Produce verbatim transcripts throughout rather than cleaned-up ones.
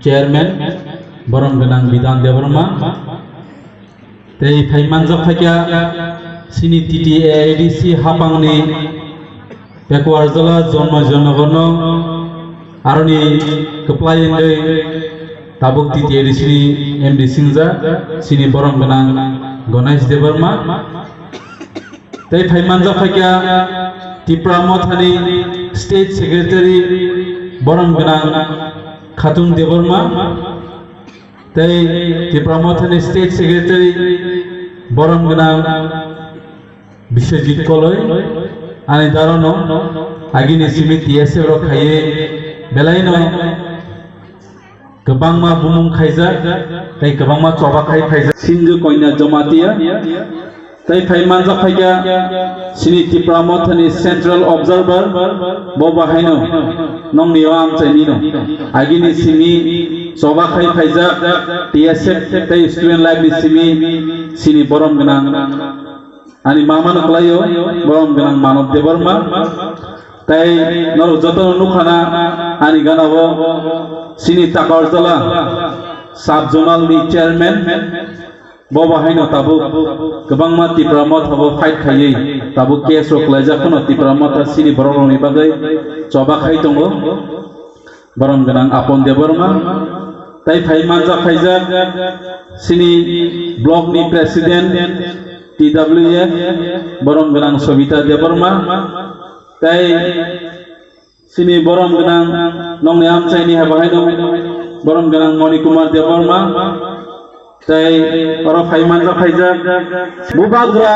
Chairman, borom gwnang Bidan Debbarma, tei phai manjak phaikha chini T T A A D C hapangni Pekuarjala Jonmo Jonnogono aroni kwplai wngwi tabuk T T A A D C ni M D singjak chini borom gwnang Ganesh Debbarma. Tei phai manjak phaikha Tipra Mothani State Secretary borom gwnang Khatung Debbarma. Tei Tipra Mothani State Secretary borom gwnang Biswajit Koloi, ani darono agini simi T S F rok khaiwi belaino kwbangma bumung khaijak tei kwbangma choba khai phaijak. Singju Konya Jamatia tei phai manjak phaikha chini Tipra Mothani Central Observer, bo bahaino nongni o amchainino agini simi choba khai phaijak T S F tei student life ni simi chini borom gwnang ani mama no kwlaio, borom gwnang Manob Debbarma. Tei norok jotono nukhana ani gana o chini Takarjala sub zonal ni chairman, bo bahaino tabuk kwbangma Tipra Motha bo fight khaiwi tabuk case rok kwlaijak phano Tipra Motha chini borok rokni bagwi choba khai tongo. Borom gwnang Apon Debbarma, tei phai manjak phaijak chini block ni president T W F, borom gwnang Sobita Debbarma, tei chini borom gwnang nongni amchaini hai bahaino borom gwnang Moni Kumar Debbarma, tei oro phai manjak phaijak. Bubagra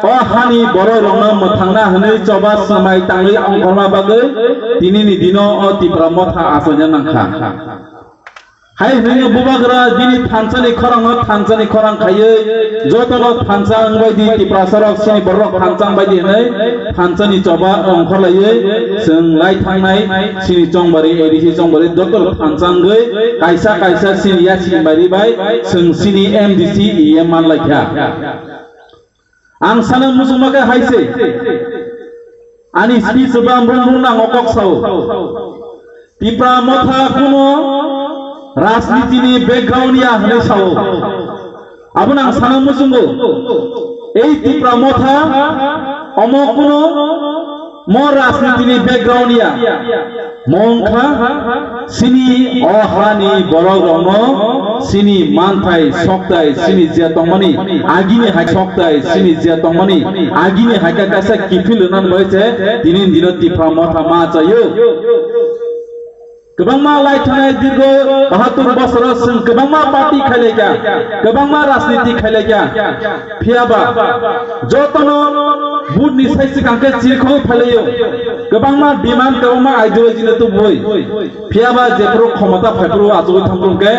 o hani borok rokno mwthangna hwnwi choba swmai tangwi ongkhorma bagwi tinini dino o Tipra Motha achaina nangkha. Hai hwnwi bubagra bini thansani khorangno thansani khorang khaiwi jotono thansa wngbai di Tiprasa rok chini borok thansa wngbai di hwnwi thansani choba ongkhorlaiwi chwng lai thangnai chini chongbari A D C chongbari jotono thansa wngwi kaisa kaisa chini yasi mari bai chwng chini M D C E M manlaikha. Ang sana muchungma khe hai se. Ani speech o ang brum brum nang o kok sao. Tipra Motha kuno rajniti ni background ya hwnwi sao. Abono ang sana muchungo. Ei Tipra Motha omo kuno mo rajniti ni background ya. Mo wngkha chini o hani borok rokno chini manthai soktai chini je tongmani agini hai soktai chini je tongmani agini hai kha kaisa kiphil rwna bai se tini dino Tipra Motha ma chayo. Kwbangma lai thanai dirgo bahatur bosoro chwng kwbangma party khailaikha, kwbangma rajniti khailaikha. Phiyaba jotono vote ni sai swkang khe chirikhogwi phailaio. Kwbangma demand, kwbangma ideology no tubui. Phiyaba jephuru khomota phaiphuru achugwi thangphuru hwnkhe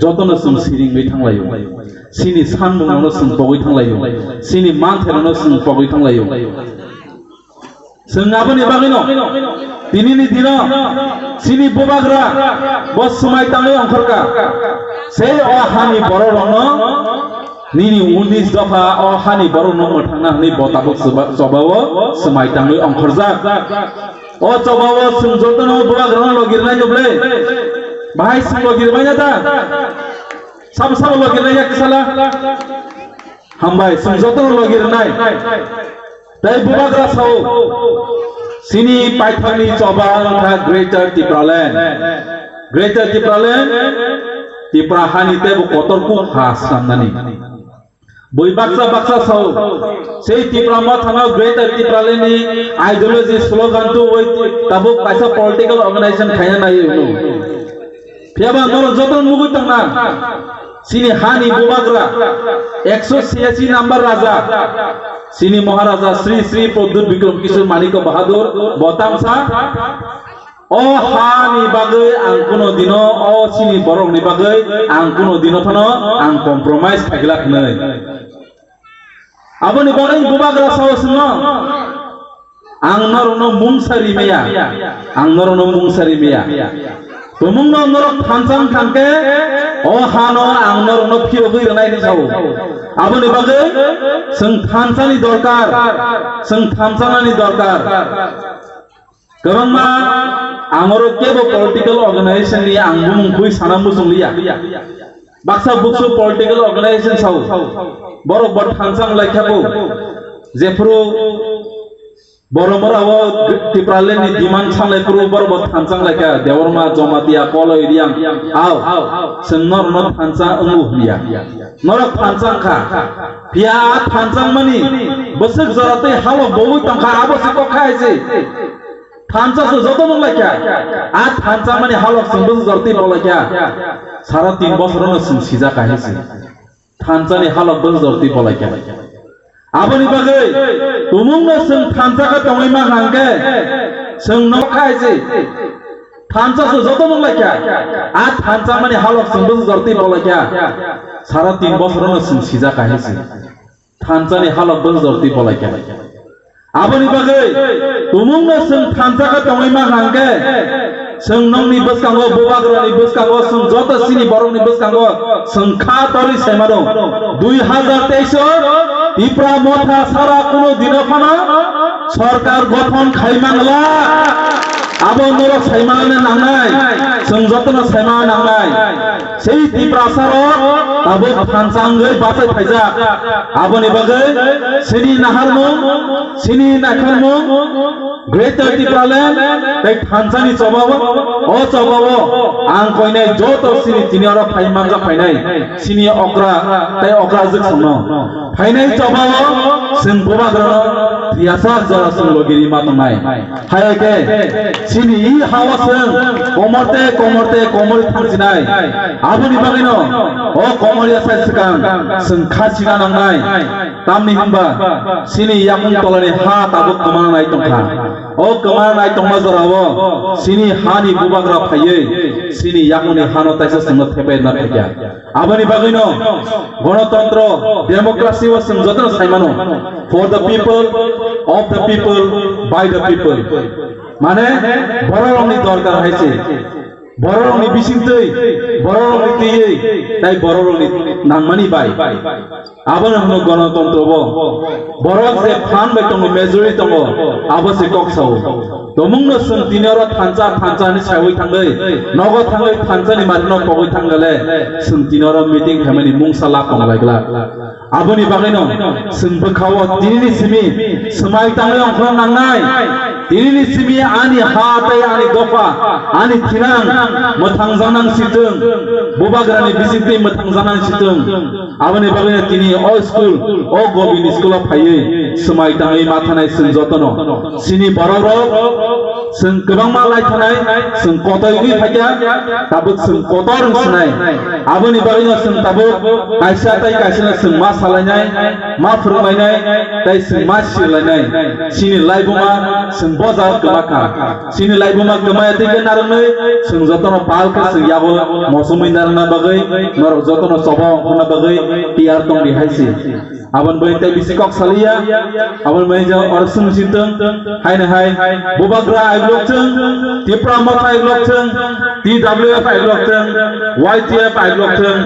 jotono chwng siringwi thanglaio. Chini sanmungno chwng pogwi thanglaio. Chini manthairokno chwng pogwi thanglaio. Chwng aboni bagwino tinini dino chini bubagra bo swmai tangwi ongkhorkha. Sei o hani borok rokno nini unis dopha o hani borok rokno mwthangna hwnwi bo tabuk choba-, chobao swmai tangwi ongkhorjak. O chobao chwng jotono bubagrano logirnai nuble. Bahai chwng logirmanya da? Sabo sabo logirnai ya kisala? Hambai, chwng jotono logi rwnai. Tei bubagra sao, chini paithakni choba wngkha Greater Tipraland. Greater Tipraland, Tipra hani teibo kotor kuk ha swnamnani. Bui baksa baksa sao, sei Tipra Mothano Greater Tipraland ni ideology slogan tubui tabuk kaisa political organization khaina nai hwno. Phiyaba norok joto nugwi tongna, chini hani bubagra, ekso chhiyasi number raja, chini Maharaja Sri Sri Pradyut Bikram Kishore Manikya Bahadur, bo tamsa, o hani bagwi ang kuno dino, o chini borokni bagwi ang kuno dino phano ang compromise khaigwlak hwnwi. Aboni bagwi bubagra sao chwngno, "Ang norokno mungsa rimaya, ang norokno mungsa rimaya." Tumungno norok thansa wng thangkhe, o hano ang norokno phiyogwi rwnai hwnwi sao. Aboni bagwi chwng thansani dorkar, chwng thansanani dorkar. Kwbangma ang oro kebo political organization ni ang bumung bui sana muchung liya. Baksa buksu political organization sao. Borok bo thansa wng lai kha bo. Jephuru Boromora o Tipraland ni demand sanglai phuru borok bo thansa wng lai kha. Debbarma, Jamatia, Koloi, Riang. Ao. Chwng norokno thansa wngo hwnliya. Norok thansa wng kha. Phiya a thansa wngmani bwswk jora tei halok bowui tong kha, abo se kok kha hai se. Thansa se joto nung lai kha. A thansa wngmani halok chwng bwswk jora tei bo lai kha. Sara tin bosorono chwng sijak kha hai se. Thansa ni halok bwswk jora tei bo lai kha. Aboni bagwi tumungno chwng thansa khe tongwi man hang khe chwng nok kha hai se. Thansa se joto nung lai kha. A thansa wngmani halok chwng bwswk jora tei bo lai kha. Sara tin bosorono chwng sijak kha hai se. Thansa ni halok bwswk jora tei bo lai kha. Aboni bagwi tumungno chwng thansa khe tongwi man hang khe chwng nokni bwskango, bubagrani bwskango, chwng joto chini borokni bwskango chwng kha torwi sai mano. Dui hazar teis o Tipra Motha sara kuno dino phano sorkar gothon khai mangla. Abo norok sai manna nangnai, chwng jotono sai manna nangnai. Sei Tiprasa rok tabuk thansa wngwi bachai phaijak. Aboni bagwi chini naharmung, chini naikharmung, Greater Tipraland tei thansa ni chobao, o chobao ang koinai joto chini tini oro phai manjak phainai chini okra tei okra jwk songno. Phainai chobao chwng bubagrano thwiyasak jora chwng logi rima tongnai. Hai khe chini i ha-o chwng komorte, komorte, komorwi thangsinai. Aboni bagwino o komorya sai swkang chwng kha sina nangnai. Tamni hinba chini yakung tolani ha tabuk kwmana nai tongkha. O kwmana nai tongma jorao chini hani bubagra phaiwi chini yakungni hano taisa chwngno thepai na phaikha. Aboni bagwino gonotontro, democracy o chwng jotono sai mano, for the people, of the people, by the people. Mane bororokni dorkar hai se, bororokni bisingtwi, bororokni twiwi, tai bororokni nangmani bai. Abono hwno gonotontro bo. Borok je phan bai tongo, majority tongo, abo se kok sao. Tomungno chwng tini oro thansa, thansa hinwi saiwi thangwi, nogo thangwi thansa ni marino pogwi thangkhe le, chwng tini oro meeting khaimani mungsa lab tong lai glak. Aboni bagwino chwng bwkhao tinini simi swmai tangwi ongkhorna nangnai. Tinini simi ani ha tei ani dopha, ani thinang mwthangjaknang sitwng, bubagrani bisingtwi mwthangjaknang sitwng. Aboni bagwino tini o school, o Govind school o phaiwi swmai tangwi ma thanai chwng jotono. Chini borok rok chwng kwbangma lai thanai, chwng kotoi wngwi phaikha, tabuk chwng kotor wng sinai. Aboni bagwino chwng tabuk kaisa tei kaisano chwng ma salainai, ma phwrwnglainai, tei chwng ma sirlainai. Chini laibuma chwng bo jagao kwma kha. Chini laibuma kwmaya tei khe narwknwi chwng jotono pal khe chwng yago mosomwi narwkna bagwi, norok jotono choba ongkhorna bagwi tiyar tong di hai se. Aboni bagwi tei bisi kok saliya, aboni bagwi je oro chwng sitwng, haino hai, bubagra aiglok thwng, Tipra Motha aiglok thwng, T W F aiglok thwng, Y T F aiglok thwng,